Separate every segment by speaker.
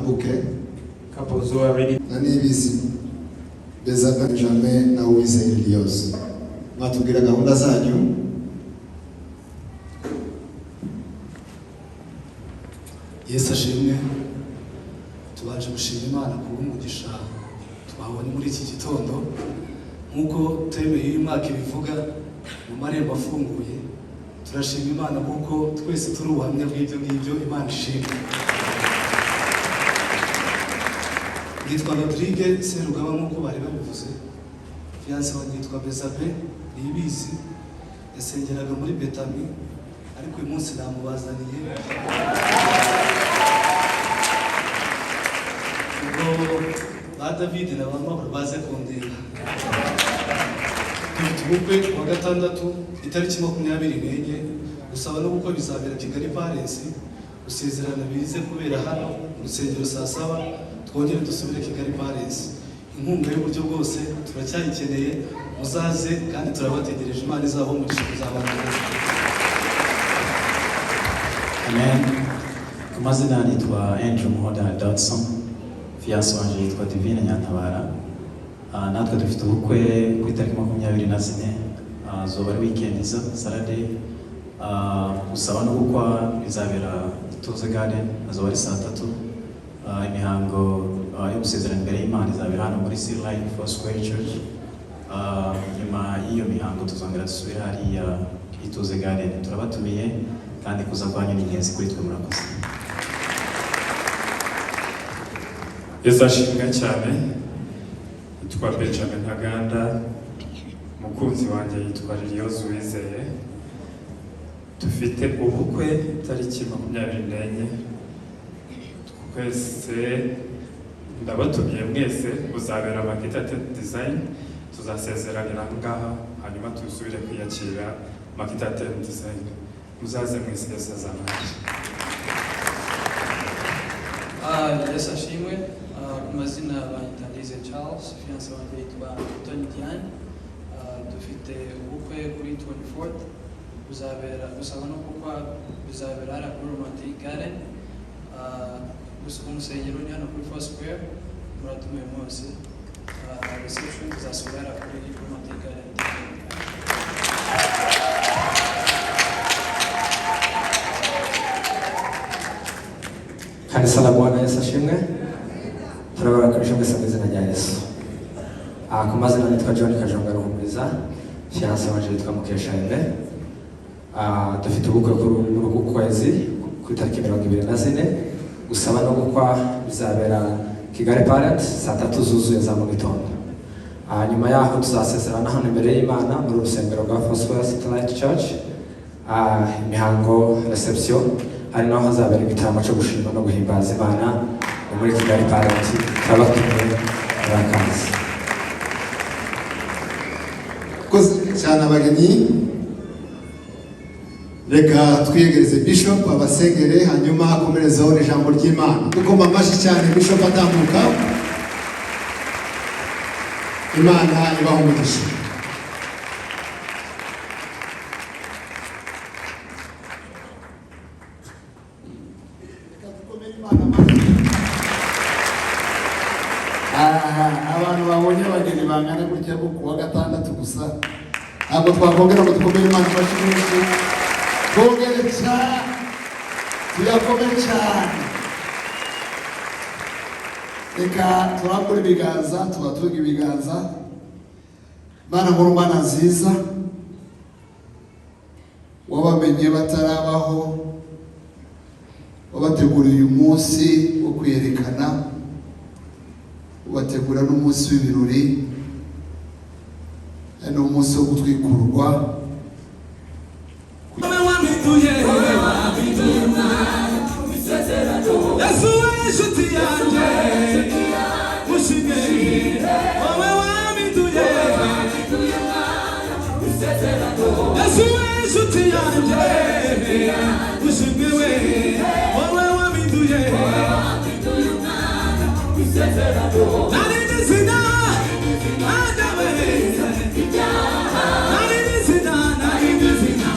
Speaker 1: Mutambuke.
Speaker 2: Couples who are ready.
Speaker 1: Na Nibizi Beza, Benjamin na Uwizeye Liliose, mwatubwira gahunda zanyu.
Speaker 3: Yesu ashimwe. Tubanje gushima Imana kubw'umugisha twabonye muri iki gitondo. Nk'uko thème y'uyu mwaka ibivuga, mu marembo afunguye. Turashima Imana kuko twese turi ubuhamya bw'ibyo ngibyo. Imana ishimwe. Nitwa Rodrigue Serugaba, nk'uko bari babivuze. Fiancé wanjye yitwa Bezabe Niyibizi, yasengeraga muri Betami, ariko uyu munsi namubazaniye. Ubwo ba David na ba Mahoro baze kundeba. Dufite ubukwe ku wa gatandatu, itariki 24. Gusaba n'ubukwe bizabera Kigali Palace, gusezerana bize kubera hano mu rusengero saa 7, twongere dusubire Kigali Palace. Inkunga y'uburyo bwose turacyayikeneye. Muzaze kandi turabategereje. Imana izabahe umugisha kuzabana neza.
Speaker 4: Amen. Ku mazina nitwa Andrew Muhoda Dodson. Fiancé wanje yitwa Divine Nyantabara. Natwe dufite ubukwe ku itariki 24, zoba ari weekend iza, Saturday. Gusaba no gukwa bizabera Ituze Garden, azoba ari saa 3. Imihango yo gusezerana imbere y'Imana izabera hano muri Sea Life Four Square Church. Nyuma y'iyo mihango tuzongera dusubire hariya Ituze Garden. Turabatumiye kandi kuza kwanyu ni ingenzi kuri twe. Murakoze.
Speaker 2: Yesu ashimwe cyane. Yitwa Benjamin Ntaganda, umukunzi wanjye yitwa Liliose Uwizeye. Dufite ubukwe tariki 24. Twese ndabatumiye mwese, buzabera Makita Design. Tuzasezeranira aha ngaha, hanyuma dusubire kwiyakira Makita Design. Muzaze mwese, Yesu azabanje.
Speaker 5: Yesu ashimwe. Ku mazina banyita Ndizeye Charles, fiancé wanjye yitwa Tony Diane. Dufite ubukwe kuri 24th, buzabera, gusaba no gukwa bizabera hariya kuri Romantic Garden. Gusa umusengero ni hano kuri Four Square, muratumiwe mwose. Reception tuzasubira hariya kuri Romantic Garden.
Speaker 6: Kanisa la Bwana, Yesu ashimwe. Turabaramukije mwese mu izina rya Yesu. Ku mazina nitwa John Kajonga Ruhumuriza, fiancé wanje yitwa Mukesha Aime. Dufite ubukwe muri uku kwezi ku itariki 24. Gusaba no gukwa bizabera Kigali Palace saa 3 zuzuye za mu gitondo. Nyuma yaho tuzasezerana hano imbere y'Imana muri urusengero rwa Foursquare Satellite Church. Imihango reception hari naho hazabera igitaramo cyo gushima no guhimbaza Imana, ni muri Kigali Palace. Turabatumiye, murakaza.
Speaker 1: Murakoze cyane abageni. Reka twiyegereze Bishop abasengere, hanyuma akomerezeho n'ijambo ry'Imana. Dukoma amashyi cyane Bishop atambuka. Imana ibaha umugisha. Reka dukomere Imana amashyi.
Speaker 7: Aha, abantu babonye abageni bangana gutya bo kuwa gatandatu gusa, ntabwo twakongera ngo dukomere Imana amashyi menshi? Twongere cyane, tuyakome cyane. Reka turambure ibiganza, tubatunge ibiganza. Mana nkuru, Mana nziza, wabamenye batarabaho, wabateguriye uyu munsi wo kwiyerekana, ubategura n'umunsi w'ibirori, ari n'umunsi wo gutwikurwa.
Speaker 8: Yesu we, inshuti yanjye, mushime wowe wampinduye. Yesu we, inshuti yanjye, mushime we wowe wampinduye. Nari nizina adawe, nari nizina, nari nizina, nari nizina.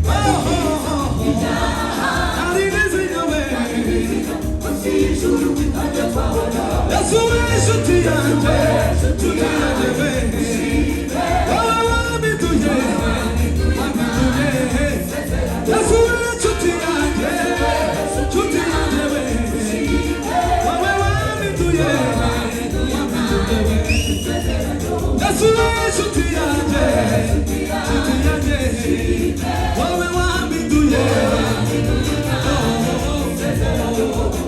Speaker 8: Oh, oh, oh, oh. nshuti yanjye, nshuti yanjye we, wowe wampinduye, wampinduye. Yesu we nshuti yanjye, nshuti yanjye we, wowe wampinduye, wampinduye we. Yesu we nshuti yanjye, nshuti yanjye, wowe wampinduye. Oh, oh, oh.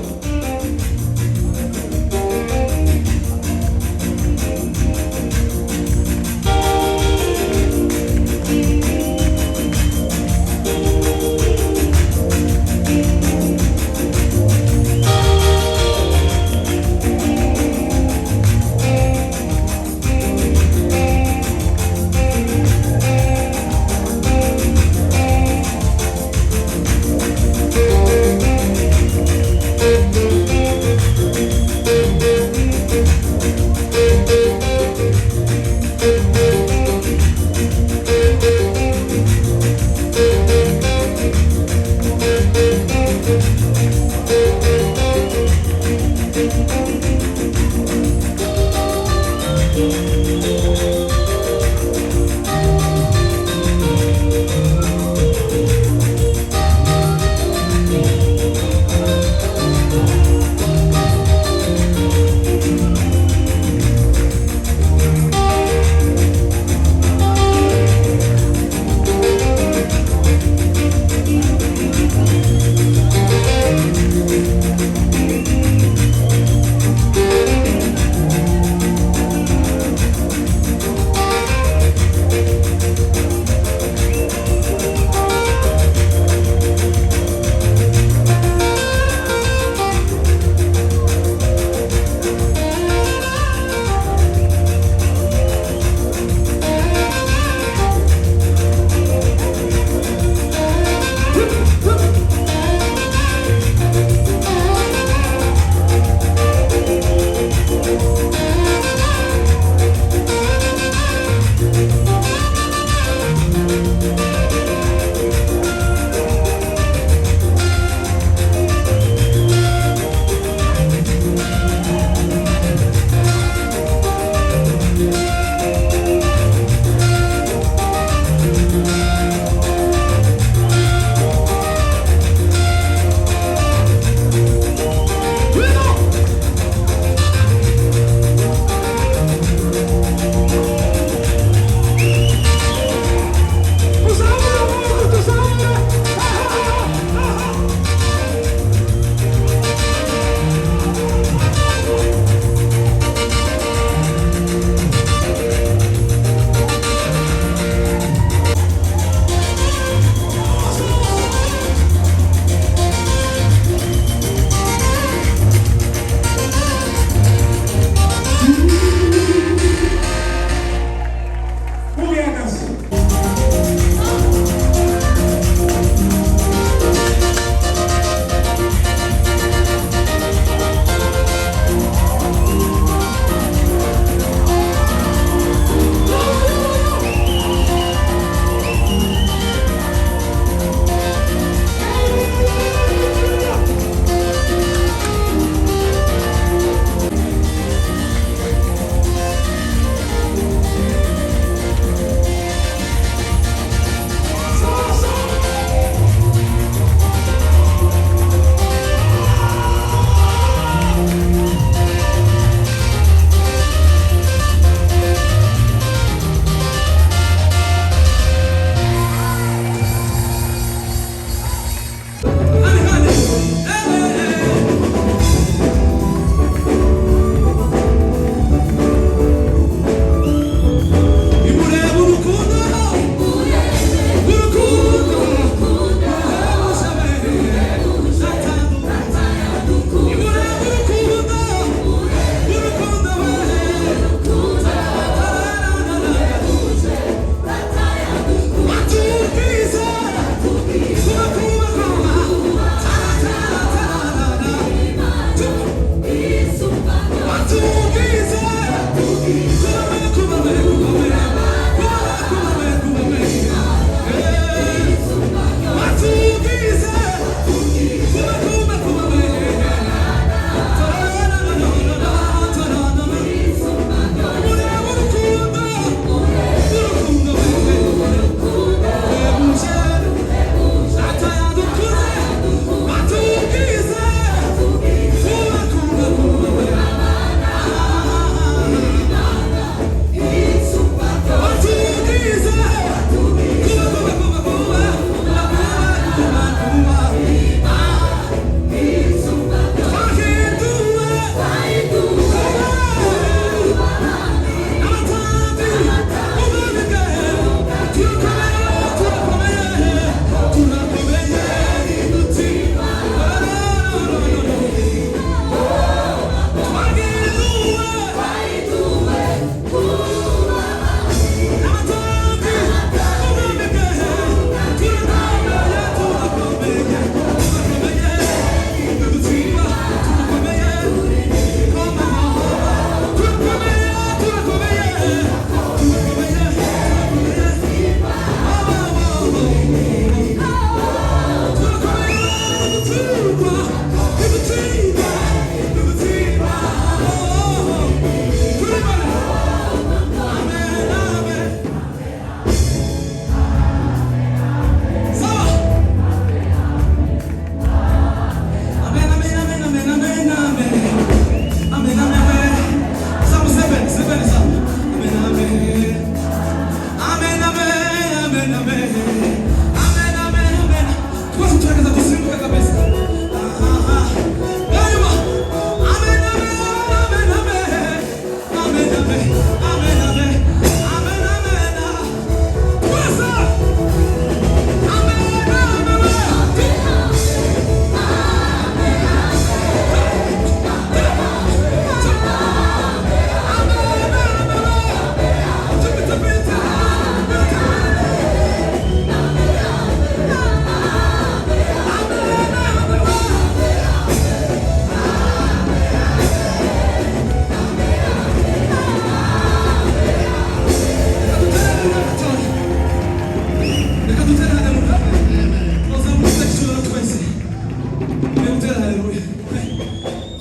Speaker 8: Amen, amen, amen, amen, amen. Twese amen, amen. Reka dutere haleluya. Tuzamure icyubahiro twese. Reka dutere haleluya.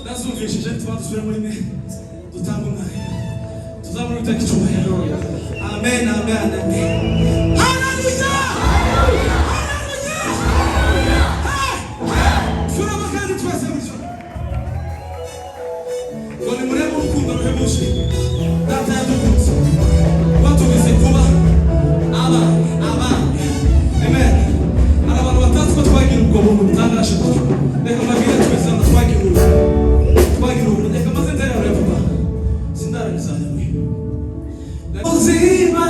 Speaker 8: Ndazumvishije, tuba dusubire muri mwe, dutanga umwanya, tuzamure Uwiteka icyubahiro. Amen, amen, amen. Haleluya, haleluya. Hey, hey. Turaba kandi twese gutyo ngo nimurebe urukundo ruhebuje Data yadukunze, rwatugize kuba abana, abana. Amen. Hari abantu batazi ko twagira ubwo buntu butangaje gutyo. Reka mbabwire, twese hano twagira ubuntu, twagira ubuntu. Reka maze nterera vuba, sindarangiza. Haleluya. Ubuzima.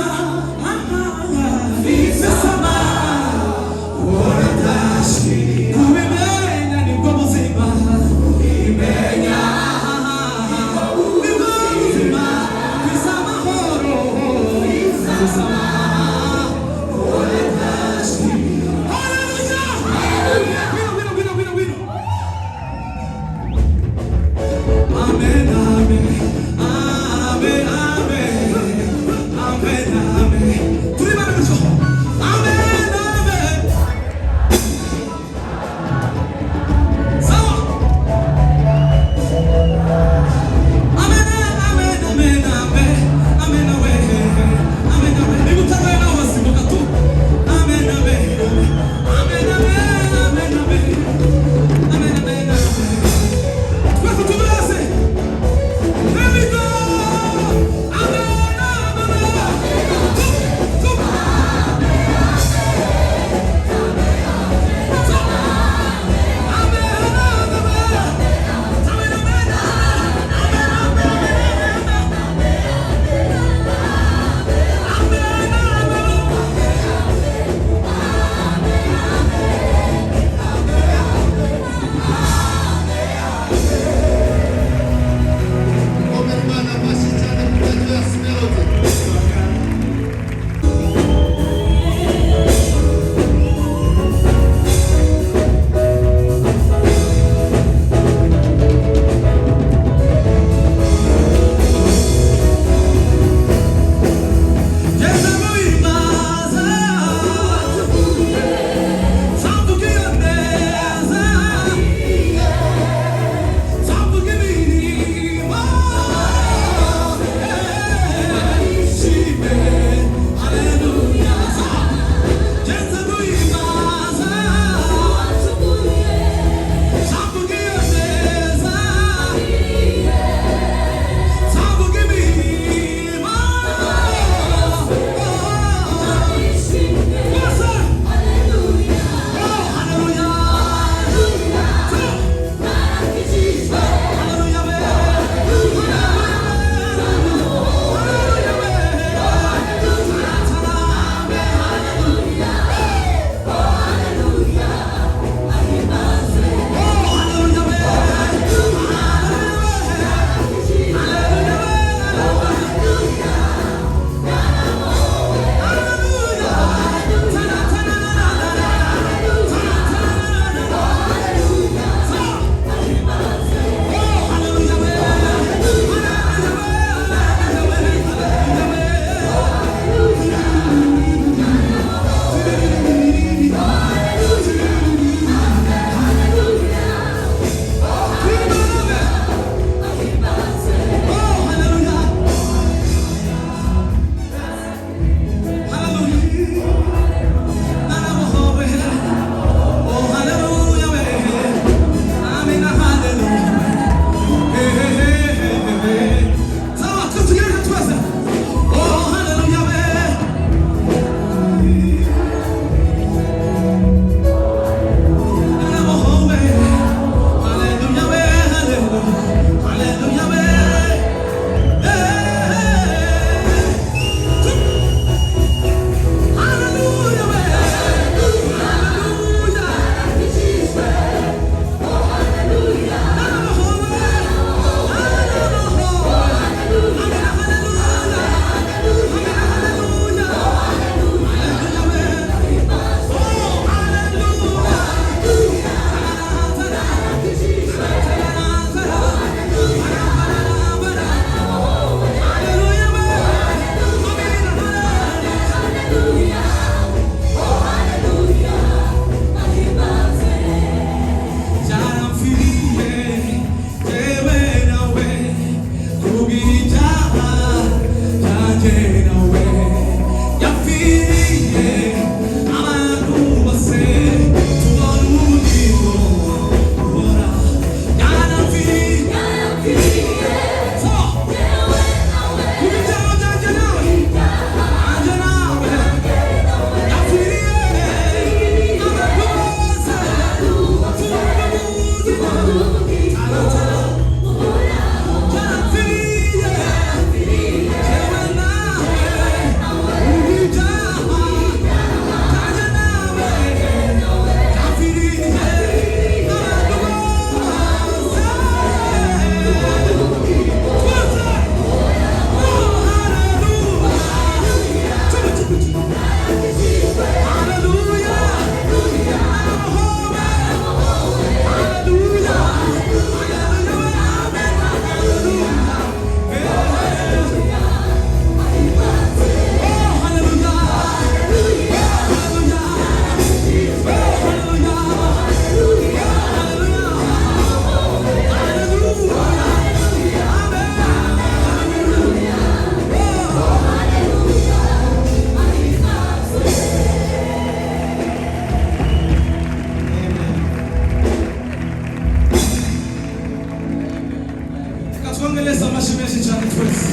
Speaker 8: Dukomere Yesu amashyi menshi cyane twese.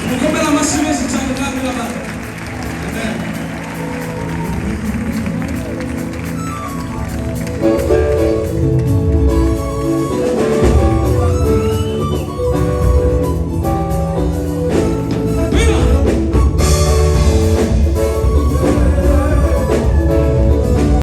Speaker 8: Mukomere amashyi menshi cyane, mwami w'abantu.